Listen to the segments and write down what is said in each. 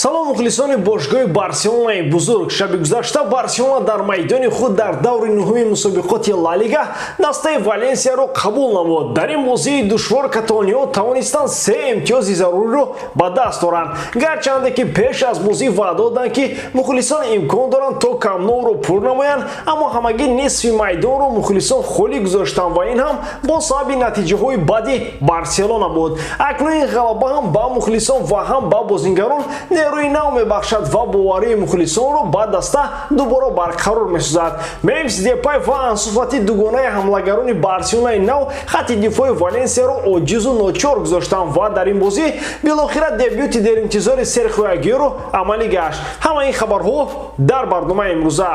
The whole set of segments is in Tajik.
Салом, мухлисони бошгоҳи Барселонаи бузург. Шаби гузашта Барселона дар майдони худ дар даври нуҳуми мусобиқоти Ла Лига дастаи Валенсияро қабул намуд. Дар ин бозии душвор каталониҳо тавонистанд се имтиёзи заруриро ба даст оранд, гарчанде ки пеш аз бозӣ ваъда доданд, ки мухлисон имкон доранд, то Камп Ноуро пур намоянд, аммо ҳамагӣ нисфи майдонро мухлисон холӣ гузоштанд ва ин ҳам бо сабаби натиҷаҳои бади Барселона буд. Акнун ин ғалаба ҳам ба мухлисон ва ҳам ба бозингарон нерӯи нав мебахшад ва боварии мухлисонро ба даста дубора барқарор месозад. Мемфис Депай ва Ансу Фати, дугонаи ҳамлагарони Барселонаи нав, хатти дифои Валенсияро оҷизу ночор гузоштанд ва дар ин бозӣ билохира дебюти деринтизори Серхио Агюэро амалӣ гашт. Ҳама ин хабарҳо дар барномаи имрӯза.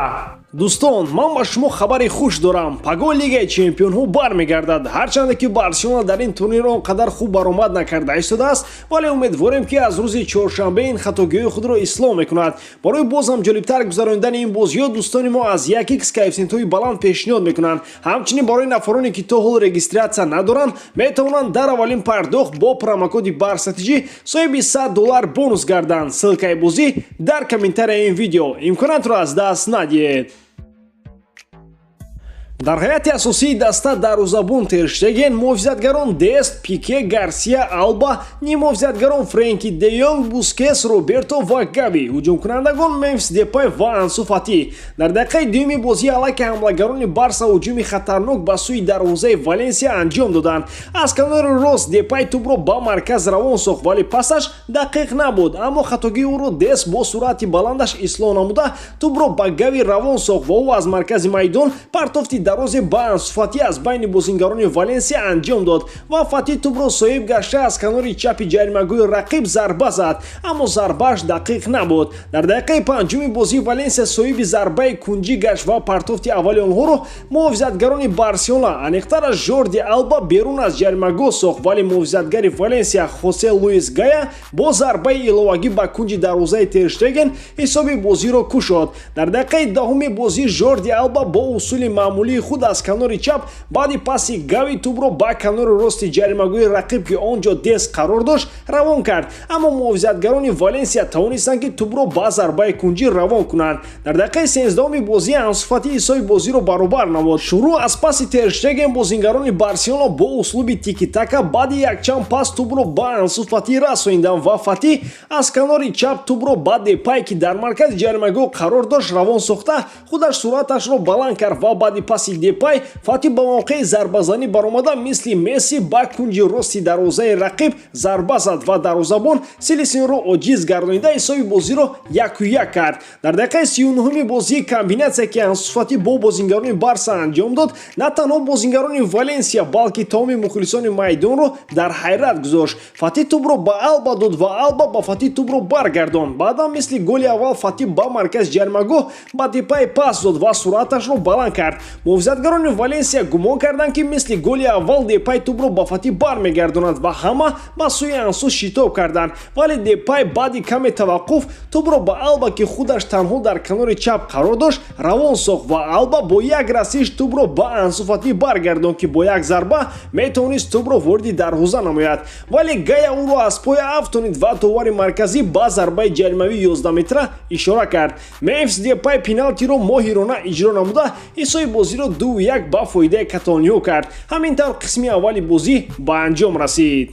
Дӯстон, ман ба шумо хабари хуш дорам. Пагоҳ Лигаи чемпионҳо бармегардад. Ҳарчанде ки Барселона дар ин турнир он қадар хуб баромад накарда истодааст, вале умедворем, ки аз рӯзи чоршанбе ин хатогиҳои худро ислоҳ мекунад. Барои боз ҳам ҷолибтар гузаронидани ин бозиҳо дӯстони мо аз 1x коэффисиентҳои баланд пешниҳод мекунанд. Ҳамчунин барои нафароне, ки то ҳол регистрация надоранд, метавонанд дар аввалин пардохт бо промокоди БАРСАТЖ соҳиби 100 доллар бонус гарданд. Ссылкаи бозӣ дар комментарияи ин видео. Имконатро аз даст надиҳед. Дар ҳайати асосии даста дарвозабон Тер Штеген, муҳофизатгарон Дест, Пике, Гарсия, Алба, ниммуҳофизатгарон Френки де Йонг, Бускес, Роберто ва Габи, ҳуҷумкунандагон Мемфис Депай ва Ансу Фати. Дар дақиқаи дуюми бозӣ аллакай ҳамлагарони Барса ҳуҷуми хатарнок ба сӯи дарвозаи Валенсия анҷом доданд. Аз канори рост Депай тӯбро ба марказ равон сохт, вале пасаш дақиқ набуд, аммо хатогии ӯро Дест бо суръати баландаш ислоҳ намуда, тӯбро ба Гави равон сохт ва ӯ аз маркази майдон партофти дарозе ба Ансу Фати аз байни бозингарони Валенсия анҷом дод ва Фати тӯбро соҳиб гашта, аз канори чапи ҷаримагоҳи рақиб зарба зад, аммо зарбааш дақиқ набуд. Дар дақиқаи панҷуми бозӣ Валенсия соҳиби зарбаи кунҷӣ гашт ва партофти аввали онҳоро муҳофизатгарони Барселона, аниқтараш Жорди Алба, берун аз ҷаримагоҳ сохт, вале муҳофизатгари Валенсия Хосе Луис Гая бо зарбаи иловагӣ ба кунҷи дарвозаи Тер Штеген ҳисоби бозиро кушод. Дар дақиқаи 10-уми бозӣ Жорди Алба бо усули маъмулии худ аз канори чап баъди паси Гави тӯбро ба канори рости ҷаримагоҳи рақиб, ки он ҷо Дест қарор дошт, равон кард, аммо муҳофизатгарони Валенсия тавонистанд, ки тӯбро ба зарбаи кунҷӣ равон кунанд. Дар дақиқаи 13-уми бозӣ Ансу Фати ҳисоби бозиро баробар намуд. Шурӯъ аз паси Тер Штеген бозингарони Барселона бо услуби тики-така баъди якчанд пас тӯбро ба Ансу Фати расонданд ва Фати аз канори чап тӯбро ба Депай, ки дар маркази ҷаримагоҳ қарор дошт, равон сохта, худаш суръаташро баланд кард ва баъди паси Депай Фати ба мавқеи зарбазанӣ баромада, мисли Месси ба кунҷи рости дарвозаи рақиб зарба зад ва дарвозабон Силисинро оҷиз гардонида, ҳисоби бозиро 1-1 кард. Дар дақиқаи 39-уми бозӣ комбинатсия, ки Ансу Фати бо бозингарони Барса анҷом дод, на танҳо бозингарони Валенсия, балки тамоми мухлисони майдонро дар ҳайрат гузошт. Фати тӯбро ба Алба дод ва Алба ба Фати тӯбро баргардонд. Баъдан мисли голи аввал Фати ба маркази ҷаримагоҳ ба Депай пас дод ва суръаташро баланд кард. Муҳофизатгарони Валенсия гумон карданд, ки мисли голи аввал Депай тӯбро ба Фати бармегардонад ва ҳама ба сӯи Ансу шитоб карданд, вале Депай баъди каме таваққуф тӯбро ба Алба, ки худаш танҳо дар канори чап қарор дошт, равон сохт ва Алба бо як расиш тӯбро ба Ансу Фати баргардонд, ки бо як зарба метавонист тӯбро вориди дарвоза намояд, вале Гая ӯро аз пой афтонид ва довари марказӣ ба зарбаи ҷаримавии 11 метра ишора кард. Мемфис Депай пеналтиро моҳирона иҷро намуда, ҳисоби бозиро 2-1 ба фоидаи каталониҳо кард. Ҳамин тавр қисми аввали бозӣ ба анҷом расид.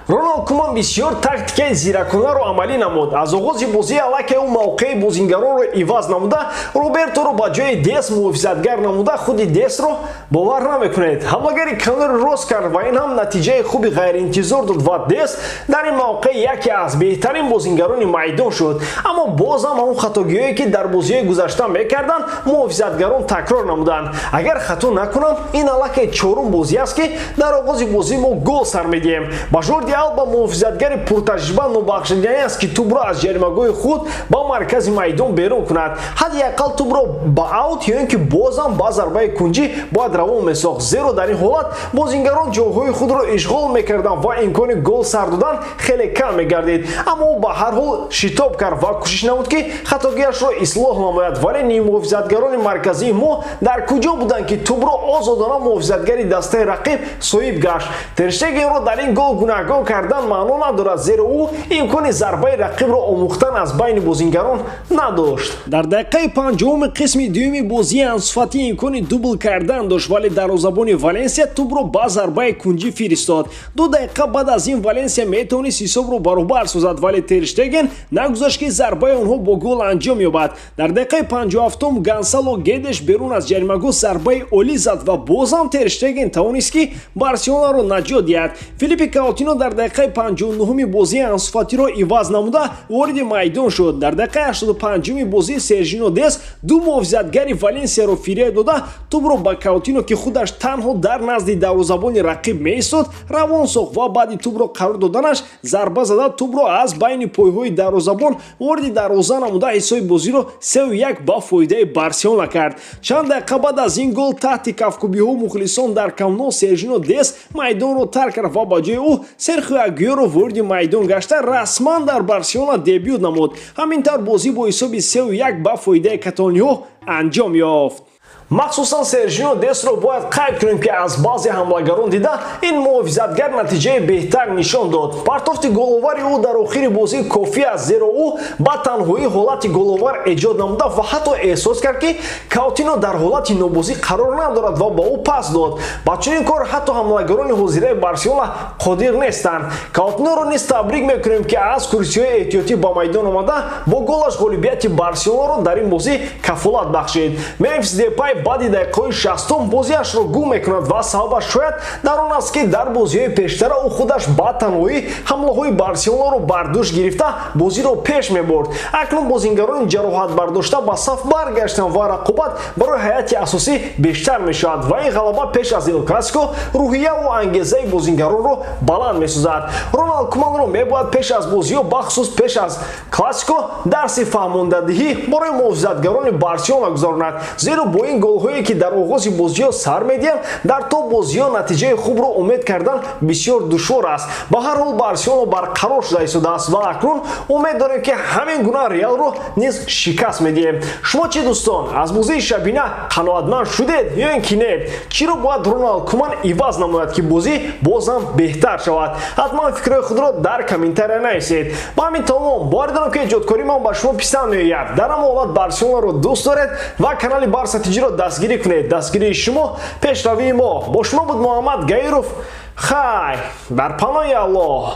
Роналд Куман бисёр тактикаи зираконаро амалӣ намуд. Аз оғози бозӣ аллакай ӯ мавқеи бозингаронро иваз намуда, Роберторо ба ҷои Дест муҳофизатгар намуда, худи Дестро, бовар намекунед, ҳамлагари канори рост кард ва ин ҳам натиҷаи хуби ғайриинтизор дод ва Дест дар ин мавқеъ яке аз беҳтарин бозингарони майдон шуд. Аммо боз ҳам ҳамон хатогиҳое, ки дар бозиҳои гузашта мекарданд, муҳофизатгарон такрор намуданд. Агар хато накунам, ин аллакай чорум бозӣ аст, ки дар оғози бозӣ мо гол сар медиҳем. Ба Жорди Алба, муҳофизатгари пуртаҷриба, нобахшиданӣ аст, ки тӯбро аз ҷаримагоҳи худ ба маркази майдон берун кунад. Ҳадди ақал тӯбро ба аут ё ин ки бозам ба зарбаи кунҷӣ бояд равон месохт, зеро дар ин ҳолат бозингарон ҷойҳои худро ишғол мекарданд ва имкони гол сар додан хеле кам мегардид. Аммо ӯ ба ҳар ҳол шитоб кард ва кӯшиш намуд, ки хатогиашро ислоҳ намояд, вале ниммуҳофизатгарони марказии мо дар куҷо буданд, ки тӯбро озодона муҳофизатгари дастаи рақиб соҳиб гашт? Тер Штегенро дар ин гол гунаҳгор кардан маъно надорад, зеро ӯ имкони зарбаи рақибро омӯхтан аз байни бозингарон надошт. Дар дақиқаи 50-уми қисми дуюми бозӣ Ансу Фати имкони дубл кардан дошт, вале дарвозабони Валенсия тӯбро ба зарбаи кунҷӣ фиристод. 2 дақиқа баъд аз ин Валенсия метавонист ҳисобро баробар созад, вале Тер Штеген нагузошт, ки зарбаи онҳо бо гол анҷом ёбад. Дар дақиқаи 57-ум Гонсало Гедеш берун аз ҷаримагоҳ зарбаи олӣ зад ва бозам Тер Штеген тавонист, ки Барселонаро наҷот диҳад. Филиппи Каутино дар дақиқаи 59-уми бозӣ Ансу Фатиро иваз намуда вориди майдон шуд. Дар дақиқаи 85-уми бозӣ Сержино Дест ду муҳофизатгари Валенсияро фиреб дода, тӯбро ба Каутино, ки худаш танҳо дар назди дарвозабони рақиб меистод, равон сохт ва баъди тӯбро қарор доданаш зарба зада, тӯбро аз байни пойҳои дарвозабон вориди дарвоза намуда, ҳисоби бозиро 3-1 ба фоидаи Барселона кард. Чанд дақиқа баъд аз ин гол таҳти кафкӯбиҳо мухлисон дар Камп Ноу Сержино Дест майдонро тарк кард ва ба ҷои ӯ Серхио Агюэро вориди майдон гашта, расман дар Барселона дебют намуд. Ҳамин тавр бозӣ бо ҳисоби 3-1 ба фоидаи каталониҳо анҷом ёфт. Махсусан Сержино Дестро бояд қайд кунем, ки аз баъзе ҳамлагарон дида ин муҳофизатгар натиҷаи беҳтар нишон дод. Партофти головари ӯ дар охири бозӣ кофӣ аст, зеро ӯ ба танҳоӣ ҳолати головар эҷод намуда ва ҳатто эҳсос кард, ки Каутино дар ҳолати нобозӣ қарор надорад ва ба ӯ пас дод. Ба чунин кор ҳатто ҳамлагарони ҳозираи Барселона қодир нестанд. Каутиноро низ табрик мекунем, ки аз курсиҳои эҳтиётӣ ба майдон омада, бо голаш ғолибияти Барселонаро дар ин бозӣ кафолат бахшид. Мемфис Депай баъди дақиқаҳои 60-ум бозиашро гум мекунад ва сабабаш шояд дар он аст, ки дар бозиҳои пештара ӯ худаш ба танҳоӣ ҳамлаҳои Барселонаро бар дӯш гирифта, бозиро пеш мебурд. Акнун бозингарони ҷароҳатбардошта ба саф баргаштанд ва рақобат барои ҳайати асосӣ бештар мешавад ва ин ғалаба пеш аз Эл Классико рӯҳияву ангезаи бозингаронро баланд месозад. Роналд Куманро мебояд пеш аз бозиҳо, бахусус пеш аз Классико, дарси фаҳмондадиҳӣ барои муҳофизатгарони Барселона гузаронад, зеро бо ин голҳое, ки дар оғози бозиҳо сар медиҳанд, дар то бозиҳо натиҷаи хубро умед кардан бисёр душвор аст. Ба ҳар ҳол, Барселона барқарор шуда истодааст ва акнун умед дорем, ки ҳамин гуна Реалро низ шикаст медиҳем. Шумо чӣ, дӯстон, аз бозии шабина қаноатманд шудед ё ин ки не? Чиро бояд Роналд Куман иваз намояд, ки бозӣ бозам беҳтар шавад? Ҳатман фикрҳои худро дар комментария нависед. Ба ҳамин тамом. Боварӣ дорам, ки эҷодкории ман ба шумо писанд меояд. Дар ҳама ҳолат Барселонаро дӯст доред ва канали Барса Тиҷиро дастгирӣ кунед. Дастгирии шумо пешравии мо. Бо шумо буд Муҳаммад Гаиров. Хай, дар паноҳи Аллоҳ.